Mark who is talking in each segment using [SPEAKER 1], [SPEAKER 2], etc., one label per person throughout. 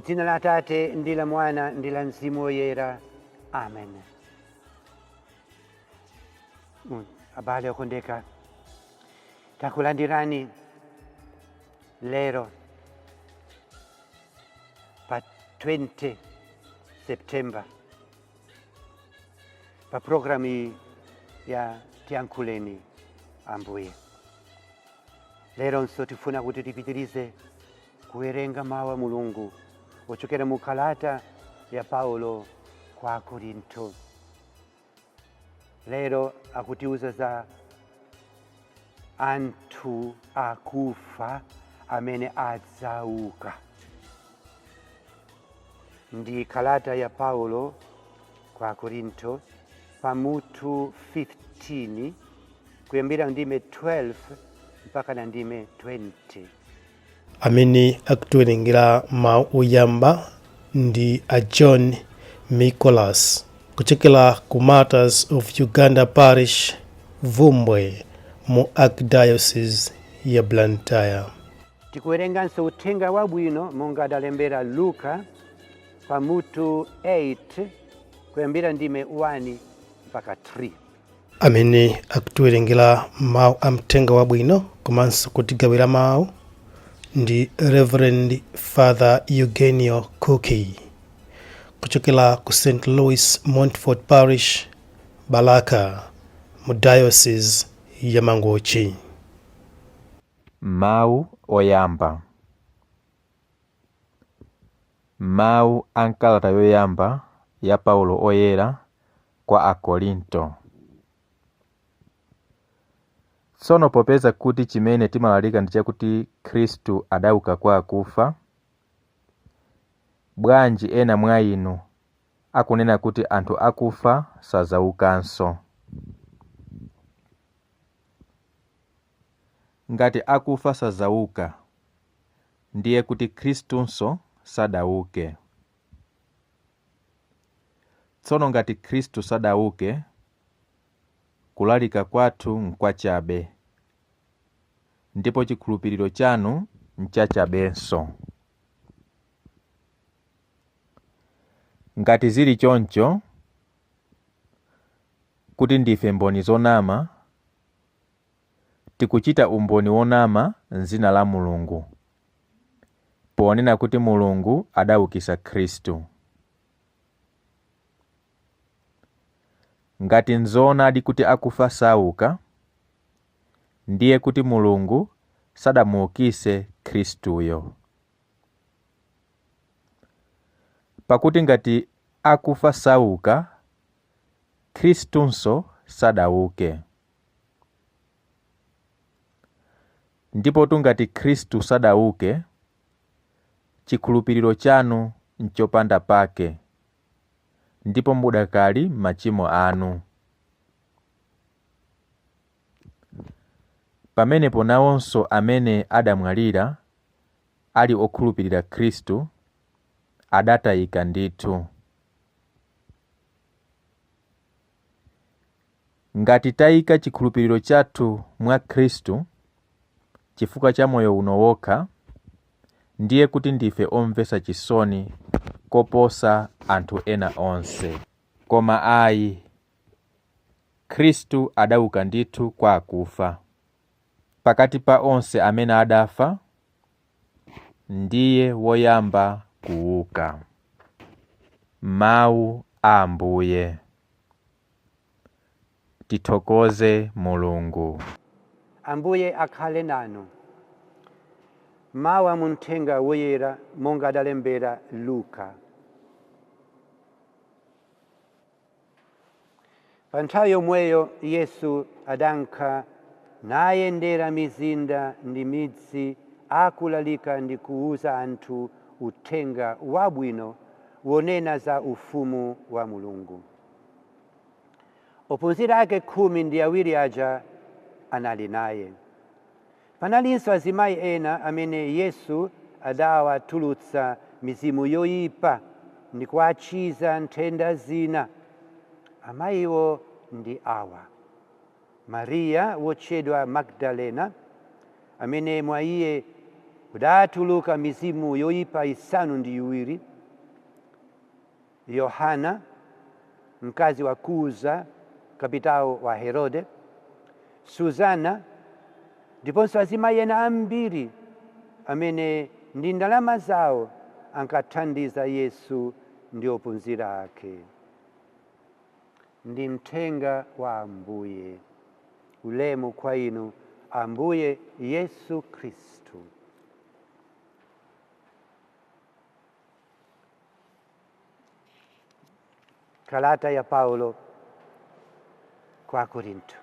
[SPEAKER 1] Mu dzina la Atate ndi la Mwana ndi la Mzimu Woyera. Amen. Abale okondeka, takulandirani lero pa 20 September pa programu iyi ya Tiyankhuleni Ambuye. Leronso tifuna kuti tipitirize kuwerenga mawu a Mulungu ochokera mu kalata ya Paulo kwa Akorinto. Lero akutiuza za anthu akufa amene adzauka. Ndi kalata ya Paulo kwa Akorinto pamutu 15 kuyambira ndime 12 mpaka na ndime 20.
[SPEAKER 2] Amene akutiwerengera mawu oyamba ndi a John Nicholas kuchokera ku Martyrs of Uganda Parish, Bvumbwe mu Archdiocese ya Blantyre.
[SPEAKER 1] Tikuwerenganso uthenga wabwino monga adalembera Luka pamutu 8 kuyambira ndime 1 mpaka 3.
[SPEAKER 2] Amene akutiwerengera mawu a mthenga wabwino komanso kutigawira mawu ndi Reverend Father Eugenio Cookie kuchokera ku St. Louis Montfort Parish, Balaka mu Diocese ya Mangochi.
[SPEAKER 3] Mawu oyamba. Mawu a m'kalata yoyamba ya Paulo Oyera kwa Akorinto. Tsono popeza kuti chimene timalalika ndi chakuti Khristu adauka kwa akufa, bwanji ena mwa inu akunena kuti anthu akufa sadzaukanso? Ngati akufa sadzauka, ndiye kuti Khristunso sadauke. Tsono ngati Khristu sadauke, kulalika kwathu nkwachabe, ndipo chikhulupiriro chanu nchachabenso. Ngati zili choncho, kuti ndife mboni zonama, tikuchita umboni wonama m'dzina la Mulungu, ponena kuti Mulungu adaukitsa Khristu. Ngati nzoonadi kuti akufa sauka, ndiye kuti Mulungu sadamuukitse Khristuyo. Pakuti ngati akufa sauka, Khristunso sadauke. Ndipotu ngati Khristu sadauke, chikhulupiriro chanu nchopanda pake, ndipo mudakali m'machimo anu. Pamenepo nawonso amene adamwalira ali okhulupirira Khristu, adatayika ndithu. Ngati taika chikhulupiriro chathu mwa Khristu chifukwa cha moyo uno wokha, ndiye kuti ndife omvetsa chisoni koposa anthu ena onse. Koma ayi, Khristu adauka ndithu kwa akufa. Pakati pa onse amene adafa, ndiye woyamba kuuka. Mawu a Ambuye. Tithokoze Mulungu.
[SPEAKER 1] Ambuye akhale nanu. Mawu a muthenga woyera monga adalembera Luka. Pa nthawi yomweyo Yesu adanka nayendera mizinda ndi midzi akulalika ndi kuuza anthu uthenga wabwino wonena za ufumu wa Mulungu. Ophunzira ake 12 aja anali naye. Panalinso azimayi ena amene Yesu adawatulutsa mizimu yoyipa ndi kuwachiza nthenda zina. Amayiwo ndi awa: Mariya wotchedwa Magdalena, amene mwa iye Kudatuluka mizimu yoyipa 7, Yohana mkazi wa Kuza kapitao wa Herode, Suzana ndiponso azimayi ena ambiri amene ndi ndalama zawo ankathandiza Yesu ndi ophunzira ake. Ndi mthenga wa Ambuye. Ulemu kwa inu Ambuye Yesu Khristu. Kalata ya Paulo kwa Korinto.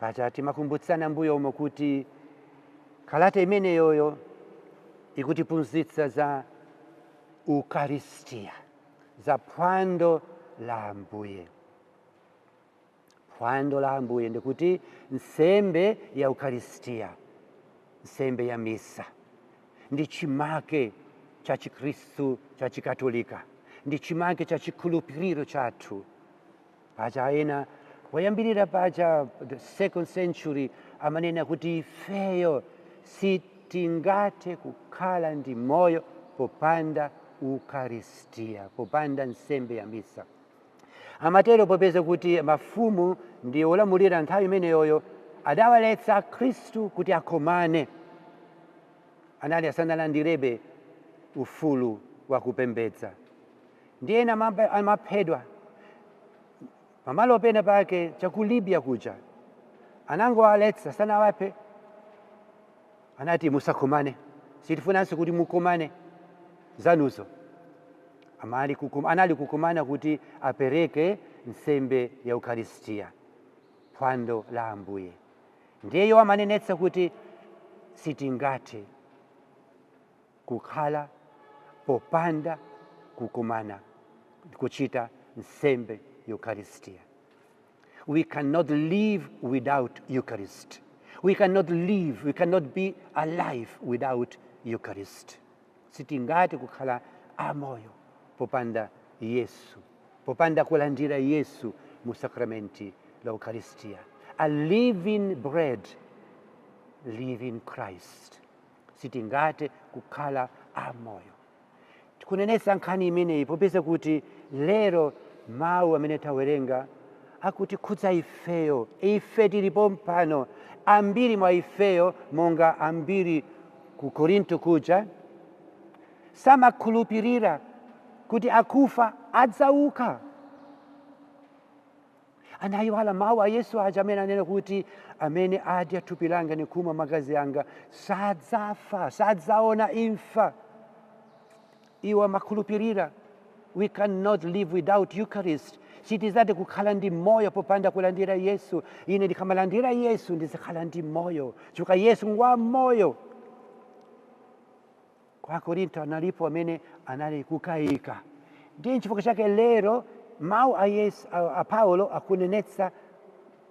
[SPEAKER 1] Paja timakumbutsana mbuyo umo kuti kalata imeneyoyo ikutiphunzitsa za Ukaristia, za phwando la Ambuye. Phwando la Ambuye ndikuti nsembe ya Ukaristia, nsembe ya misa, ndi chimake cha Chikhristu cha Chikatolika, ndi chimake cha chikhulupiriro chathu. Paja ena poyambirira paja the second century amanena kuti ifeyo sitingathe kukhala ndi moyo popanda Ukaristia, popanda nsembe ya misa. Amatero popeza kuti mafumu ndi olamulira nthawi imeneyoyo adawaletsa Akhristu kuti akomane, anali asanalandirebe ufulu wa kupembedza, ndi ena amaphedwa pamalo pena pake chaku Libya kuja, anangowaletsa sanawaphe, anati musakomane, sitifunanso kuti mukomane zanuzo. Anali kukumana kuti apereke nsembe ya Ukaristia, phwando la Ambuye. Ndiyeyo amanenetsa kuti sitingathe kukhala popanda kukumana kuchita nsembe Eucharistia. We cannot live without Eucharist. We cannot live, we cannot be alive without Eucharist. Sitingathe kukhala amoyo popanda Yesu, popanda kulandira Yesu mu sakramenti la Eucharistia. A living bread, living Christ. Sitingathe kukhala amoyo. Tikunenetsa nkhani imeneyi popeza kuti lero mawu amene tawerenga akutikhudza ifeyo. Ife tilipo mpano, ambiri mwa ifeyo monga ambiri ku Korinto kuja samakhulupirira kuti akufa adzauka. Anayiwala mawu a Yesu aja amene anena kuti amene adya thupi langa ndi kumwa magazi anga sadzafa, sadzaona imfa. Iwo amakhulupirira. We cannot live without Eucharist. Sitizathe kukhala ndi moyo popanda kulandira Yesu. Ine ndikamalandira Yesu ndizikhala ndi moyo, chifukwa Yesu ngwa moyo. Kwa Korinto analipo amene anali kukayika, ndiye chifukwa chake lero mawu a Yesu a Paulo akunenetsa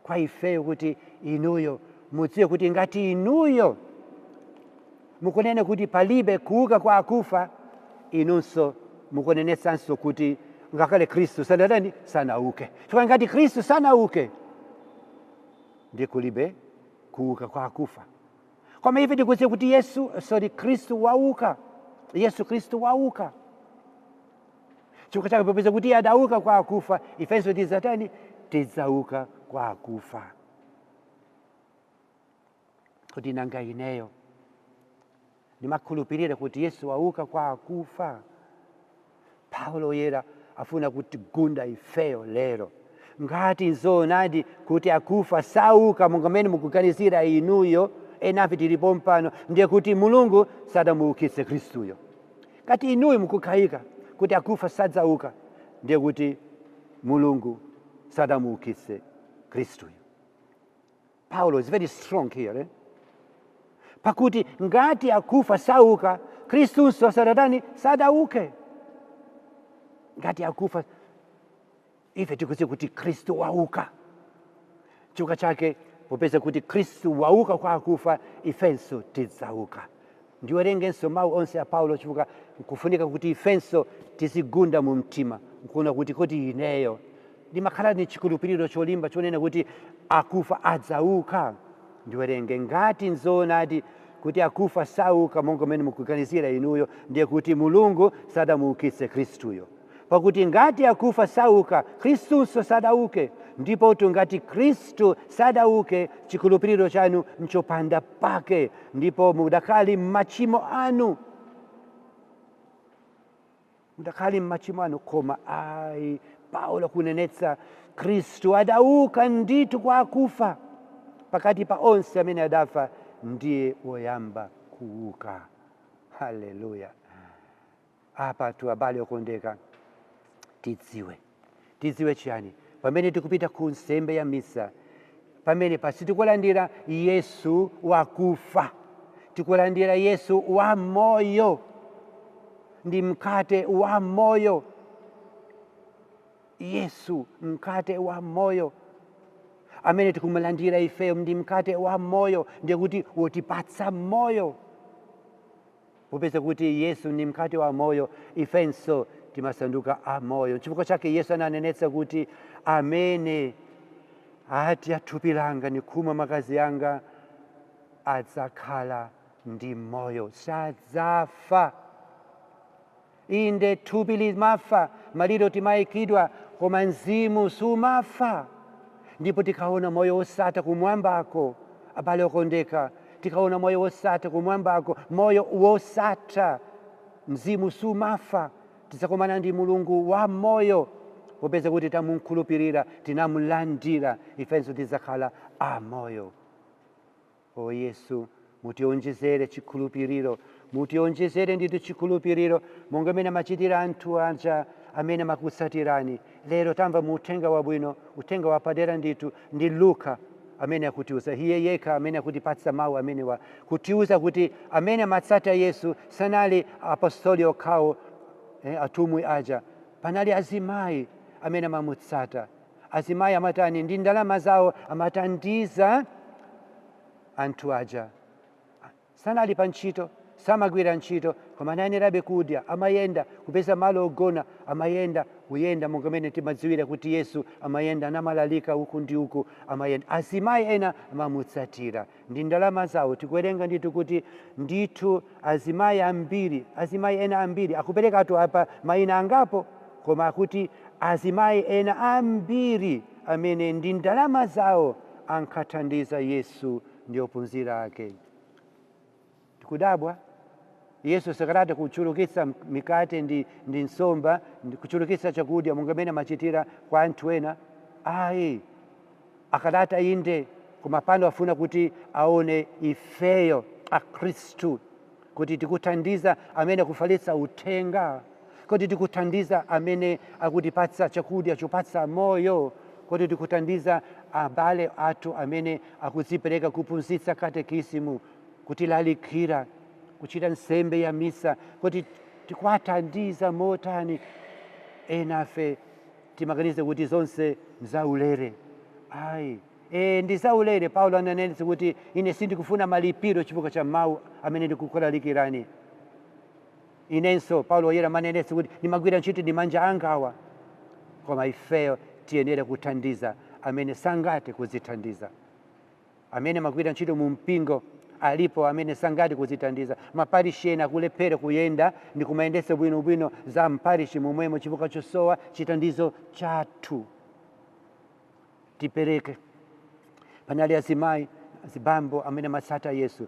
[SPEAKER 1] kwa ifeyo kuti inuyo mudziwe kuti ngati inuyo mukunena kuti palibe kuuka kwa akufa, inunso mukunenetsanso kuti ngakhale Khristu sanatani, sanauke. Chifukwa ngati Khristu sanauke, ndiye kulibe kuuka kwa akufa. Koma ife tikudziwa kuti Yesu, sorry, Khristu wauka, Yesu Khristu wauka. Chifukwa chake popeza kuti iye adauka kwa akufa, ifenso tidzatani? Tidzauka kwa akufa. Kuti nanga ineyo ndimakhulupirira kuti Yesu wauka kwa akufa? Paulo Woyera afuna kutigunda ifeyo lero. Ngati nzoonadi kuti akufa sauka monga mmene mukuganizira inuyo, enafe tilipo mpano, ndiye kuti Mulungu sadamuukitse Khristuyo. Ngati inuyo mukukayika kuti akufa sadzauka, ndiye kuti Mulungu sadamuukitse Khristuyo. Paulo is very strong here, eh? Pakuti ngati akufa sauka, Khristunso sadatani? Sadauke. Ngati akufa, ife tikudziwa kuti Khristu wauka. Chifukwa chake popeza kuti Khristu wauka kwa akufa, ifenso tidzauka. Ndiwerengenso mawu onse a Paulo chifukwa nkufunika kuti ifenso tizigunda mu mtima nkuona kuti kodi ineyo ndimakhala ni chikhulupiriro cholimba chonena kuti akufa adzauka. Ndiwerenge. Ngati nzoonadi kuti kuti akufa sauka monga mmene mukuganizira inuyo, ndiye kuti Mulungu sadamuukitse Khristuyo. Pakuti ngati akufa sauka, Khristunso sadauke. Ndipotu ngati Khristu sadauke, chikhulupiriro chanu nchopanda pake, ndipo mudakali m'machimo anu. Mudakali m'machimo anu. Koma ayi, Paulo kunenetsa Khristu adauka ndithu kwa akufa, pakati pa onse amene adafa ndiye woyamba kuuka. Haleluya! Apa tu, abale okondeka, tidziwe chiyani pamene tikupita ku nsembe ya misa? Pamene pasi tikulandira Yesu wakufa, tikulandira Yesu wa moyo, ndi mkate wa moyo. Yesu mkate wa moyo amene tikumulandira ifeyo ndi mkate wa moyo, ndiye kuti wotipatsa moyo. Popeza kuti Yesu ndi mkate wa moyo, ifenso timasanduka amoyo. Chifukwa chake Yesu ananenetsa kuti amene adya thupi langa ni kumwa magazi anga adzakhala ndi moyo, sadzafa. Inde, thupi limafa, maliro timayikidwa, koma mzimu sumafa. Ndipo tikaona moyo wosatha kumwambako, abale okondeka, tikaona moyo wosatha kumwambako, moyo wosatha, mzimu sumafa, tidzakumana ndi Mulungu wa moyo. Popeza kuti tamukhulupirira, tinamulandira, ifenso tidzakhala amoyo. O Yesu, mutionjezere chikhulupiriro, mutionjezere ndithu chikhulupiriro, monga amene amachitira anthu aja amene amakutsatirani. Lero tamva mu uthenga wabwino, uthenga wapadera ndithu, ndi Luka amene akutiuza, iye yekha amene akutipatsa mawu amenewa, kutiuza kuti amene amatsata Yesu sanali apostoli okhawo, atumwi aja. Panali azimayi amene amamutsata. Azimayi amatani? Ndi ndalama zawo amatandiza anthu aja. Sanali pa ntchito, samagwira ntchito, koma anayenerabe kudya. Amayenda kupeza malo ogona, amayenda kuyenda monga mene timadziwira kuti Yesu amayenda namalalika uku ndi uku, amayenda. Azimayi ena amamutsatira ndi ndalama zawo. Tikuwerenga ndithu kuti ndithu azimayi ambiri, azimayi ena ambiri, akuperekatu apa mayina angapo, koma akuti azimayi ena ambiri amene ndi ndalama zawo ankathandiza Yesu ndi ophunzira ake. Tikudabwa, Yesu sakanatha kuchulukitsa mikate ndi nsomba, ndi kuchulukitsa chakudya monga mene amachitira kwa anthu ena? Ayi, akanatha inde, koma pano afuna kuti aone ifeyo Akhristu kuti tikuthandiza amene akufalitsa uthenga, kuti tikuthandiza amene akutipatsa chakudya chopatsa moyo, kuti tikuthandiza abale athu amene akudzipereka kuphunzitsa katekisimu, kutilalikira, kuchita nsembe ya misa, kuti tikuwathandiza motani. Enafe timaganiza kuti zonse nzaulere. Ayi, ndi zaulere. Paulo ananenetsa kuti ine sindikufuna malipiro chifukwa cha mawu amene ndikukulalikirani. Inenso Paulo woyera amanenetsa kuti ndimagwira ntchito ndi manja angawa. Koma ifeyo tiyenera kuthandiza amene sangathe kudzithandiza. Amene amagwira ntchito mu mpingo alipo amene sangathe kudzithandiza. Maparishi ena akulephera kuyenda ndi kumayendetsa bwinobwino za mparishi momwemo chifukwa chosowa chithandizo chathu. Tipereke. Panali azimayi, azibambo amene amatsata Yesu.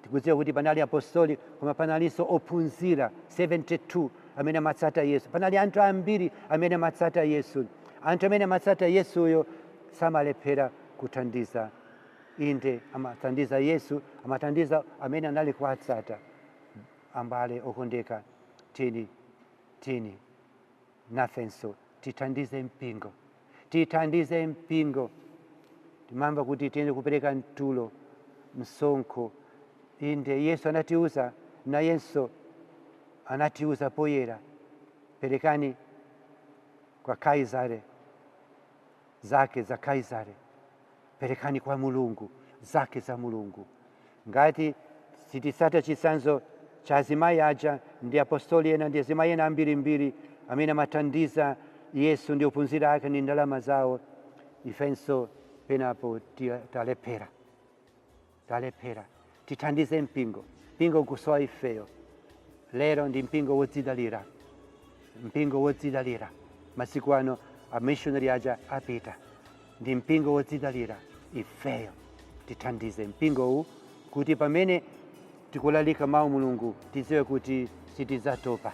[SPEAKER 1] Tikudziwa kuti panali apostoli, koma panalinso ophunzira 72 amene amatsata Yesu. Panali anthu ambiri amene amatsata Yesu. Anthu amene amatsata Yesuyo samalephera kuthandiza. Inde, amathandiza Yesu, amathandiza amene anali kuwatsata. Ambale okondeka, tini tini nafenso tithandize mpingo, tithandize mpingo. Timamva kuti tiyende kupereka mtulo, msonkho. Inde, Yesu anatiuza, nayenso anatiuza poyera, perekani kwa Kaisare zake za Kaisare, perekani kwa Mulungu zake za Mulungu. Ngati sititsata chitsanzo cha azimayi aja ndi apostoli ena ndi azimayi ena ambirimbiri amene amathandiza Yesu ndi ophunzira ake ndi ndalama zawo, ifenso penapo talephera, talephera. Tithandize mpingo. Mpingo ukusowa ifeyo. Lero ndi mpingo wodzidalira, mpingo wodzidalira. Masiku ano amishonari aja apita, ndi mpingo wodzidalira. Ifeyo tithandize mpingowu kuti pamene tikulalika mawu Mulungu tidziwe kuti sitidzatopa.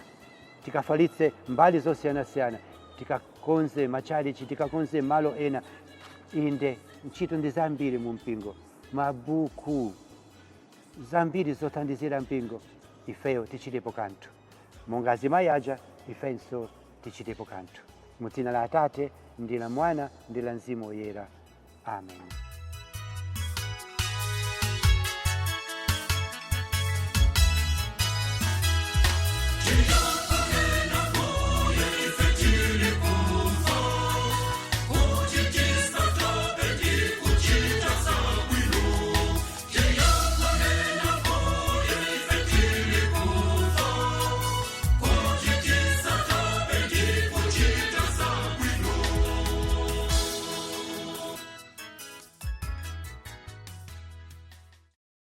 [SPEAKER 1] Tikafalitse mbali zosiyanasiyana, tikakonze machalichi, tikakonze malo ena. Inde, ntchito ndi zambiri mu mpingo, mabuku zambiri zothandizira mpingo. Ifeyo tichitepo kanthu monga azimayi aja, ifenso tichitepo kanthu. Mu dzina la Atate ndi la Mwana ndi la Mzimu Woyera, amen.